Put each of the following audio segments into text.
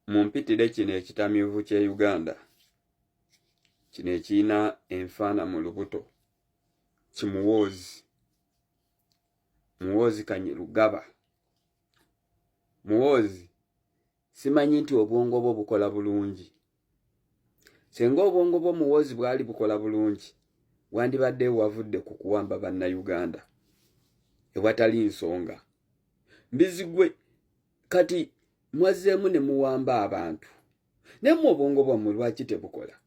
Mumpitire kino ekitamiivu ky'e Uganda, kino ekirina enfaana mu lubuto, kimuwoozi, Muwoozi Kanyerugaba. Muwoozi, simanyi nti obwongo bwo bukola bulungi. Singa obwongo bwo Muwoozi bwali bukola bulungi, wandibadde wavudde ku kuwamba Bannayuganda ewatali nsonga. Mbizi gwe, kati mwazzeemu ne muwamba abantu. Naye mmwe obwongo bwammwe lwaki tebukola?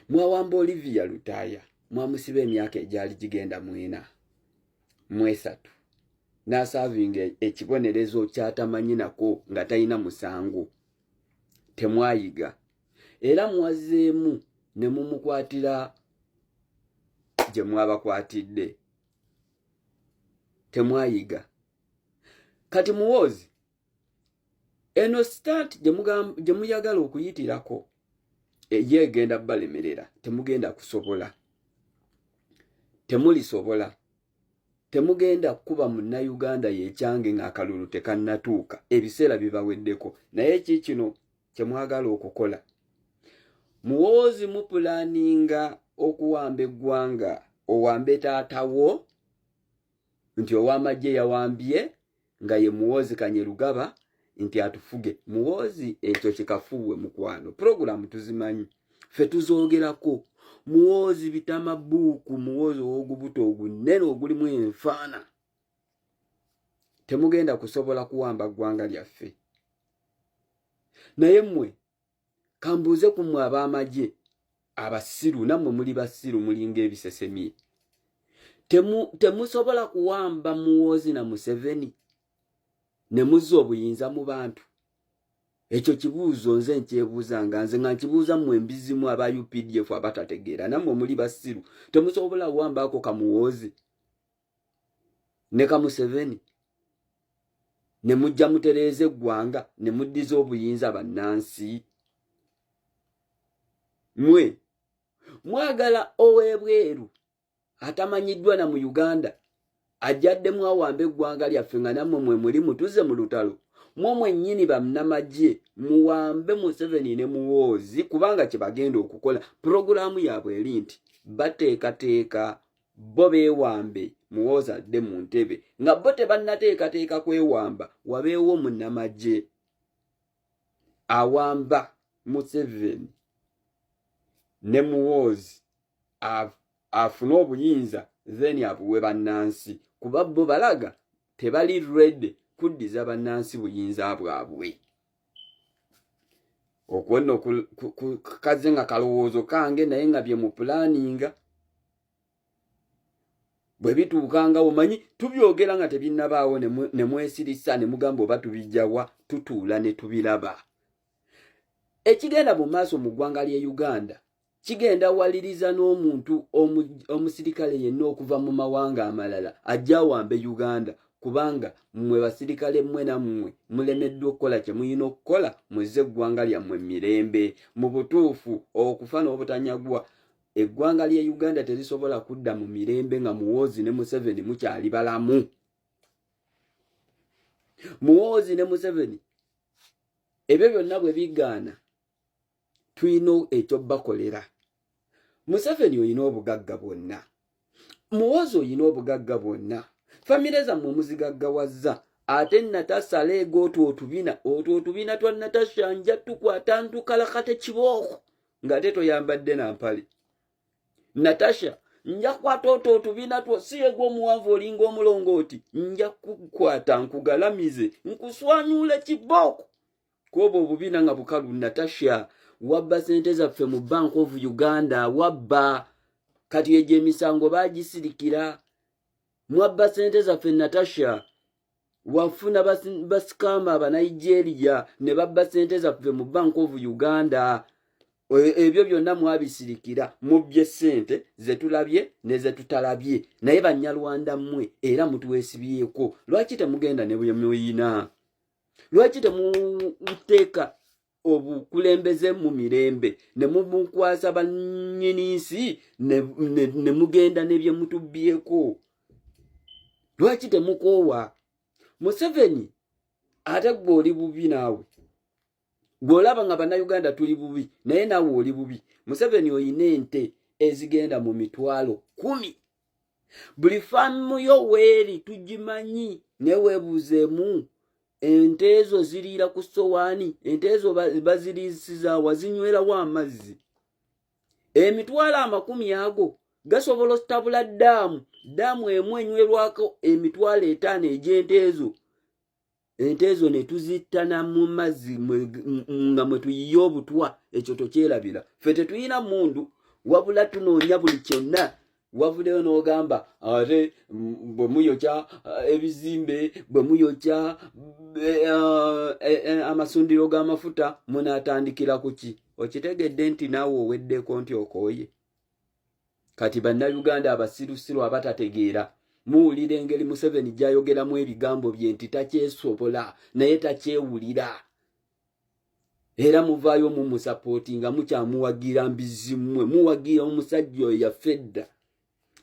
Mwawamba Olivia Lutaaya, mwamusiba emyaka egyali gigenda mwena mwesatu, n'asaavinga ekibonerezo ky'atamanyi nako nga talina musango. Temwayiga. Era mwazzeemu ne mumukwatira gye mwabakwatidde. Temwayiga. Kati Muwoozi, eno stunt gye muyagala okuyitirako ye egenda balemerera. Temugenda kusobola, temulisobola. Temugenda kukuba Munnayuganda yekyange ng'akalulu tekannatuuka, ebiseera bibaweddeko. Naye ki kino kye mwagala okukola? Muwoozi, mupulaninga okuwamba eggwanga, owambe taatawo nti ow'amagye yawambye nga ye Muwoozi Kanyerugaba nti atufuge. Muwoozi, ekyo kikafuuwe mukwano. Puroguramu tuzimanyi, ffe tuzoogerako. Muwoozi bitama buuku, Muwoozi ow'ogubuto ogunene ogulimu enfaana, temugenda kusobola kuwamba ggwanga lyaffe. Naye mmwe kambuuze ku mmwe ab'amagye abasiru, nammwe muli basiru, mulinga ebisesemye. Temusobola kuwamba Muwoozi na Museveni ne muzza obuyinza mu bantu. Ekyo kibuuzo nze nkyebuuza, nga nze nga nkibuuza mmwe embizimu aba UPDF abatategeera. Nammwe muli basiru, temusobola kuwambaako kamuwoozi ne kamuseveni ne mujja mutereeza eggwanga ne muddiza obuyinza bannansi. Mwe mwagala ow'ebweru atamanyiddwa na mu Uganda ajjaddemu awambe eggwanga lyaffe, nga nammwe mwe muli mutuze mu lutalo. Mwe mwennyini bannamagye muwambe Museveni ne Muwoozi, kubanga kye bagenda okukola, puroguraamu yaabwe eri nti bateekateeka bo beewambe, Muwoozi adde mu ntebe. Nga bo tebannateekateeka kwewamba, wabeewo munnamagye awamba Museveni ne Muwoozi, afune obuyinza, then abuwe bannansi, kuba bo balaga tebali ready kuddiza bannansi buyinza bwabwe. Okwo nno kaze nga kalowoozo kange, naye nga bye mupulaninga bwe bituuka nga omanyi tubyogera nga tebinnabaawo, ne mwesirisa ne mugamba oba tubijjawa. Tutuula ne tubiraba. Ekigenda mu maaso mu ggwanga ly'e Uganda kigenda waliriza n'omuntu omusirikale yenna okuva mu mawanga amalala ajja awambe Uganda, kubanga mmwe basirikale mmwe nammwe mulemeddwa okukola kye mulina okukola, muzze eggwanga lyammwe mirembe. Mu butuufu, okufa n'obutanyagwa, eggwanga ly'e Uganda terisobola kudda mu mirembe nga Muwoozi ne Museveni mukyali balamu. Muwoozi ne Museveni, ebyo byonna bwe bigaana, tulina ekyobakolera. Museveni olina obugagga bwonna, Muwoozi olina obugagga bwonna, famire zammwe muzigaggawazza. Ate Natasha leega otwo otubina, otwo otubina twa Natasha nja tukwata ntukalakate kibooko ng'ate toyambadde na mpale. Natasha, nja kukwata otwo otubina two, si yegwa omuwanvu olinga omulongooti, nja kukwata nkugalamize nkuswanyuule kibooko kwoba obubina nga bukalu. Natasha, wabba sente zaffe mu Bank of Uganda, wabba. Kati egyo emisango bagisirikira. Mwabba sente zaffe. Natasha, wafuna basikama Abanigeria ne babba sente zaffe mu Bank of Uganda. Ebyo byonna mwabisirikira. Mubbye sente zetulabye ne zetutalabye. Naye Banyarwanda mmwe era mutwesibyeko. Lwaki temugenda ne bwe muyina? Lwaki temuteeka obukulembeze mu mirembe ne mumukwasa bannyini nsi ne mugenda ne bye mutubbyeko? Lwaki temukoowa Museveni? Ate gwe oli bubi naawe. Gw'olaba nga Bannayuganda tuli bubi, naye naawe oli bubi. Museveni oyina ente ezigenda mu 100,000. Buli faamu yo weeri tugimanyi, naye weebuuzeemu, ente ezo ziriira ku sowaani? Ente ezo baziriisizaawa? Zinywerawo amazzi? 100,000 ago gasobola okutabula ddaamu? Ddaamu emu enywerwako 50,000 egy'ente ezo. Ente ezo ne tuzittana mu mazzi nga mwe tuyiye obutwa. Ekyo tokyerabira. Ffe tetulina mundu, wabula tunoonya buli kyonna. Wavuddeyo n'ogamba ate bwe muyokya ebizimbe, bwe muyokya amasundiro g'amafuta, munaatandikira ku ki? Okitegedde nti naawe oweddeko, nti okooye. Kati Bannayuganda abasirusiru abatategeera, muwulira engeri Museveni gy'ayogeramu ebigambo bye nti takyesobola, naye takyewulira, era muvaayo mumusapootinga, nga mukyamuwagira. Mbizi mmwe, muwagira omusajja oyo yaffe edda.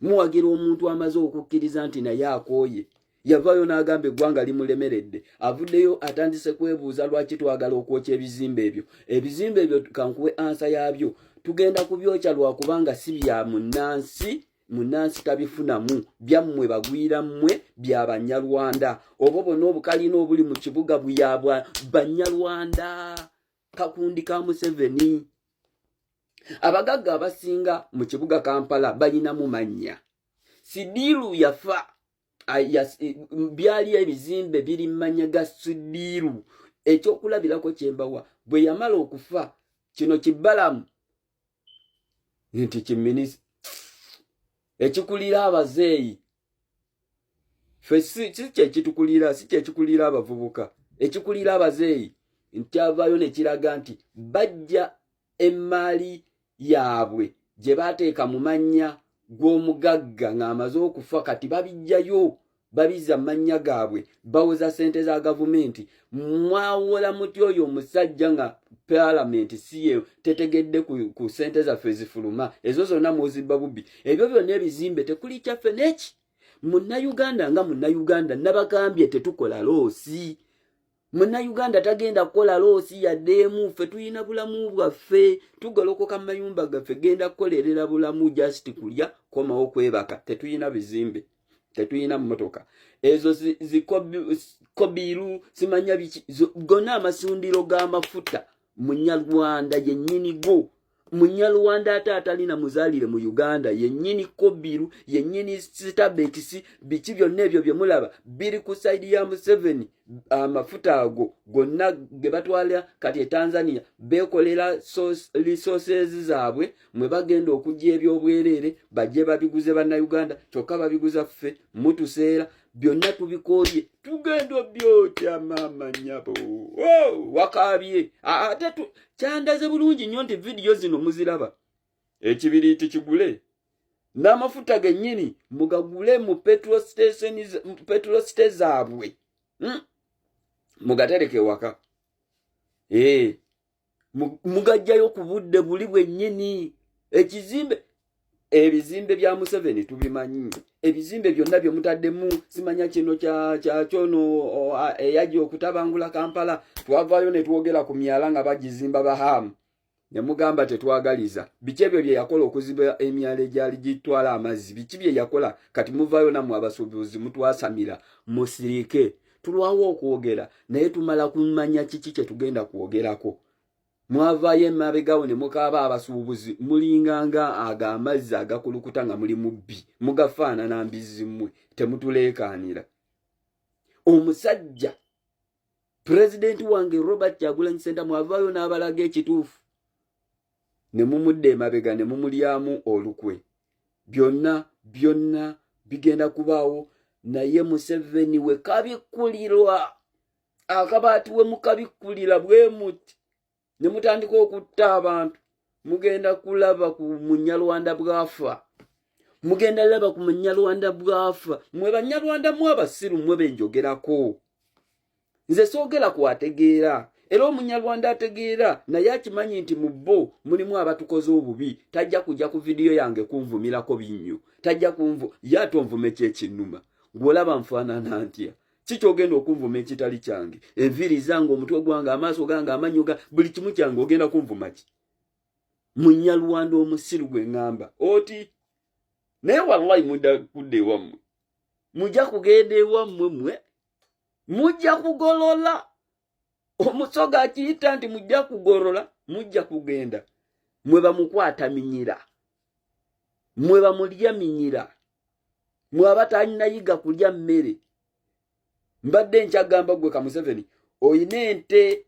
Muwagira omuntu amaze okukkiriza nti naye akooye. Yavaayo n'agamba eggwanga limulemeredde. Avuddeyo atandise kwebuuza lwaki twagala okwokya ebizimbe ebyo. Ebizimbe ebyo kankuwe answer yaabyo: tugenda kubyokya lwakubanga si bya munnansi. Munnansi tabifunamu. Byammwe bagwira mmwe, bya Banyarwanda. Oba bonna obukalina obuli mu kibuga buyabwa Banyarwanda, kakundi ka Museveni. Abagagga abasinga mu kibuga Kampala balinamu mannya. Sidiiru yafa, byali ebizimbe biri mmanya ga Sidiiru. Ekyokulabirako kyembawa, bwe yamala okufa, kino kibalamu nti kiminisita ekikulira abazeeyi. Fe si kyekitukulira, si kyekikulira abavubuka, ekikulira abazeeyi nkyavaayo nekiraga nti bajja emmaali yaabwe gye baateeka mu mannya g'omugagga ng'amaze okufa, kati babijjayo, babizza mu mannya gaabwe, bawoza ssente za gavumenti. Mwawola muti oyo omusajja nga palamenti si ye tetegedde ku ssente zaffe zifuluma ezo zonna muzibba bubbi. Ebyo byonna ebizimbe tekuli kyaffe neki. Munnayuganda nga Munnayuganda, nabagambye tetukola loss. Munnayuganda tagenda kukola loss yaddeemu. Ffe tulina bulamu bwaffe, tugolokoka mu mayumba gaffe, genda kukolerera bulamu, just kulya, komawo kwebaka. Tetulina bizimbe, tetulina mmotoka ezo zikobiru, simanya biki, gonna amasundiro g'amafuta Munyarwanda yennyini go. Munyarwanda ate atalina muzaalire mu Uganda yennyini Kobiru, yennyini Stabex, biki byonna ebyo bye mulaba biri ku side ya Museveni. Amafuta ago gonna ge batwala kati e Tanzania, beekolera resources zaabwe mwe bagenda okujja ebyobwereere, bajje babiguze Bannayuganda, kyokka babiguza ffe. Mutuseera byonna tubikooye, tugenda obyokya. Maama nyabo, oh, wakaabye ate kyandaze bulungi nnyo nti vidiyo zino muziraba. Ekibiriiti kigule n'amafuta gennyini mugagule mu petrol station zaabwe, Mugatereke waka. Mugajjayo ku budde buli bwennyini. Ekizimbe, ebizimbe bya Museveni tubimanyi. Ebizimbe byonna bye mutaddemu, simanya kino kyakyono eyajja okutabangula Kampala. Twavaayo ne twogera ku myala nga bagizimba bahaamu, ne mugamba tetwagaliza. Biki ebyo bye yakola okuzimba emyala egyali gitwala amazzi? Biki bye yakola? Kati muvaayo nammwe abasuubuzi mutwasamira. Musirike, tulwawo okwogera, naye tumala kumanya kiki kye tugenda kwogerako. Mwavaayo emabegawo ne mukaaba. Abasuubuzi mulinganga ago amazzi agakulukuta nga muli mubbi, mugafaanana. Mbizzi mmwe, temutuleekaanira. Omusajja pulezidenti wange Robert Kyagulanyi Ssentamu avaayo n'abalaga ekituufu, ne mumudda emabega ne mumulyamu olukwe. Byonna byonna bigenda kubaawo, naye Museveni we kabikkulirwa akabaati, we mukabikkulira bwe muti ne mutandika okutta abantu, mugenda kulaba ku Munyarwanda bwafa. Mugenda laba ku Munyarwanda bwafa. Mwe Banyarwanda, mwe abasiru, mwe benjogerako. Nze soogera ku ategeera, era Omunyarwanda ategeera naye akimanyi nti mu bo mulimu abatukoze obubi. Tajja kujja ku vidiyo yange kunvumirako binnyo, tajja kunvu ye ate onvume kyekinnuma. Gw'olaba nfaanana ntya? Kikyogenda okunvuma ekitali kyange? Enviiri zange, omutwe gwange, amaaso gange, amannyo ga buli kimu kyange, ogenda kunvuma ki? Munyalwanda omusiru gwe ŋŋamba oti naye wallahi mudda kudda ewammwe, mujja kugenda ewammwe, mwe mujja kugolola. Omusoga akiyita nti mujja kugolola, mujja kugenda. Mwe bamukwata minyira, mwe bamulya minyira, mwe abatanayiga kulya mmere. Mbadde nkyagamba gwe ka Museveni, oyina ente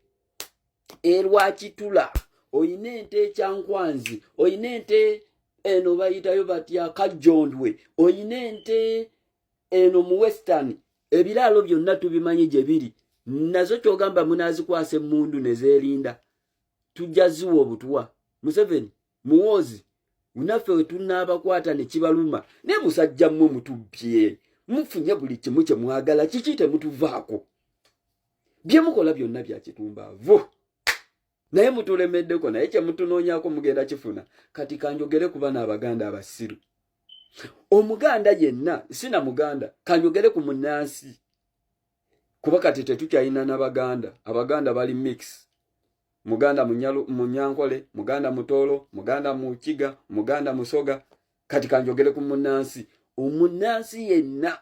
erwakitula, oyina ente ekyankwanzi, oyina ente eno bayitayo batya, kajjondwe, oyina ente eno mu Western. Ebiraalo byonna tubimanyi gye biri nazo. Kyogamba munazikwasa emmundu ne zeerinda? Tujja ziwa obutwa. Museveni, Muwoozi, naffe we tunaabakwata ne kibaluma. Naye musajja mmwe mutubbye, mufunye buli kimu kye mwagala, kiki temutuvaako? Bye mukola byonna bya kitumbaavu, naye mutulemeddeko, naye kye mutunoonyako mugenda kifuna. Kati kanjogere ku bano Abaganda abasiru. Omuganda yenna, sina Muganda, kanjogere ku munnansi, kuba kati tetukyalina na Baganda. Abaganda bali mix: Muganda Munyankole, Muganda Mutoolo, Muganda Mukiga, Muganda Musoga. Kati kanjogere ku munnansi. Omunnansi yenna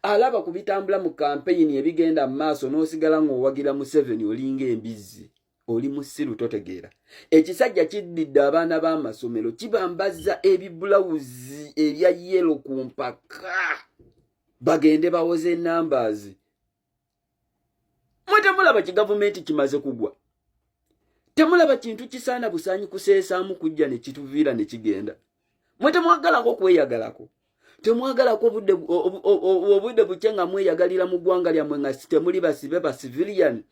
alaba ku bitambula mu kampeyini ebigenda mu maaso n'osigala ng'owagira Museveni, olinga embizzi, oli musiru, totegeera. Ekisajja kiddidde abaana b'amasomero, kibambaza ebibulawuzi ebya yelo ku mpaka, bagende bawoze numbers. Mwe temulaba kigavumenti kimaze kugwa? Temulaba kintu kisaana busaanyi kuseesaamu kujja ne kituviira ne kigenda? Mwe temwagalako kweyagalako, temwagalako obudde bukye nga mweyagalira mu ggwanga lyammwe nga temuli basibe ba civilian?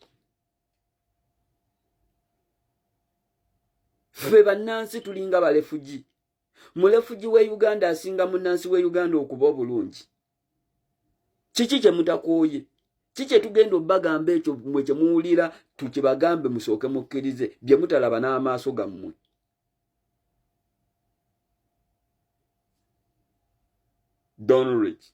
Ffe bannansi tulinga balefugi. Mulefugi we Uganda asinga munnansi we Uganda okuba obulungi. Kiki kye mutakooye? Ki kye tugenda obbagamba ekyo mwe kye muwulira? Tukibagambe musooke mukkirize bye mutalaba n'amaaso gammwe. Don Rich.